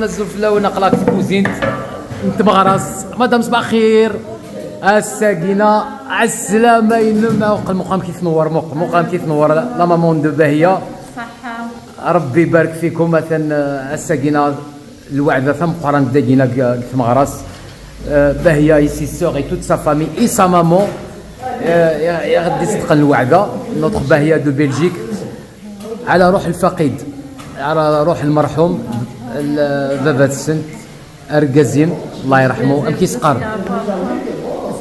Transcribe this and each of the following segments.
نزلوا في الاول نقلاك في كوزينت نتمغرس. مدام، صباح خير. الساكنة عالسلامة. ينم المقام كيف نور مقام كيف نور la maman de باهية. صحة. ربي يبارك فيكم. مثلا الساكنة الوعدة ثم قران داكينا في مغرس باهية et ses sœurs et toute sa famille et sa maman يا غدي تتقن الوعدة notre باهية de Belgique على روح الفقيد، على روح المرحوم بابا السنت ارقزيم، الله يرحمه. ام كيسقر؟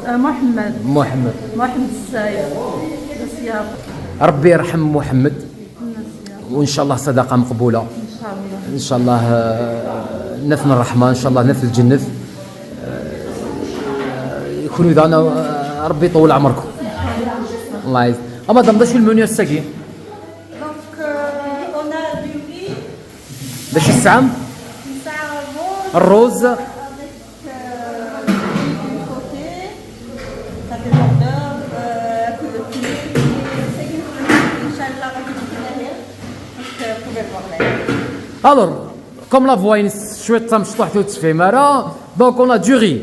محمد. محمد. محمد السايب. ربي يرحم محمد وان شاء الله صدقه مقبوله. ان شاء الله. ان شاء الله نفن الرحمه، ان شاء الله نفل الجنه يكونوا اذا ربي يطول عمركم. الله يعز. مدام، باش ال menu الساكي؟ Donc, on a du riz, باش السعم؟ ça arroz الروز. avec du sauté, ça fait hors d'œuvre, un peu de poulet. C'est إن شاء الله, donc, vous pouvez voir là. Alors, comme la voyez, شوية تمشطح تفهم. Donc on a du riz,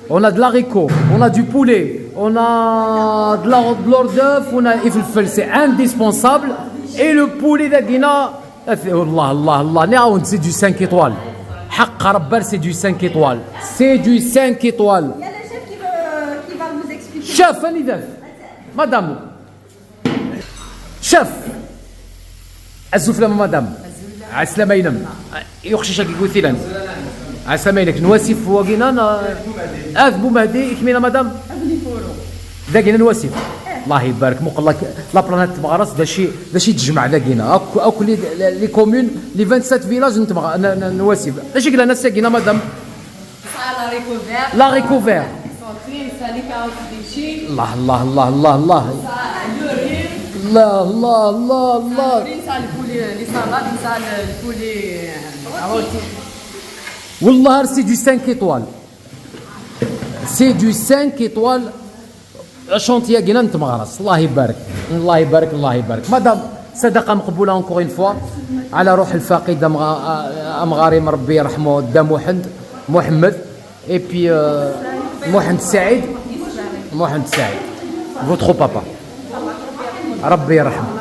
on a de l'haricot, on a du poulet, on a de l'hors d'œuvre, on a الفلفل، c'est indispensable, et le poulet داكينا. الله الله الله، نعاون، c'est du 5 étoiles. حق ربي c'est du 5 étoiles. C'est du 5 étoiles. Il y a le chef qui va vous expliquer. Chef اني madame chef الزفلة مدام عسلامة ينم يخشي شاكي قوثيلان عسلامة ينك نواسف وقينا اذ بو مهدي كمينا مدام ذاكينا نواسف. الله يبارك. مقال لك la planète مغرس داشي تجمع ذاكينا اك les communes، les 27 villages نواسف داشي قلنا ساكينا مدام. l'haricot l'haricot vert. sauté، les carottes séchées. الله الله الله الله الله الله الله الله الله. ça le poulet، les salades، ça le poulet rôti. والله c'est du 5 étoiles، c'est du 5 étoiles. chantier كينا نتمغرس. الله يبارك، الله يبارك، الله يبارك. مدام، صدقه مقبوله encore une fois على روح الفقيد امغاريم، ربي يرحمه، دا محمد محمد et puis محمد سعيد، محمد سعيد votre papa، ربي يرحمه.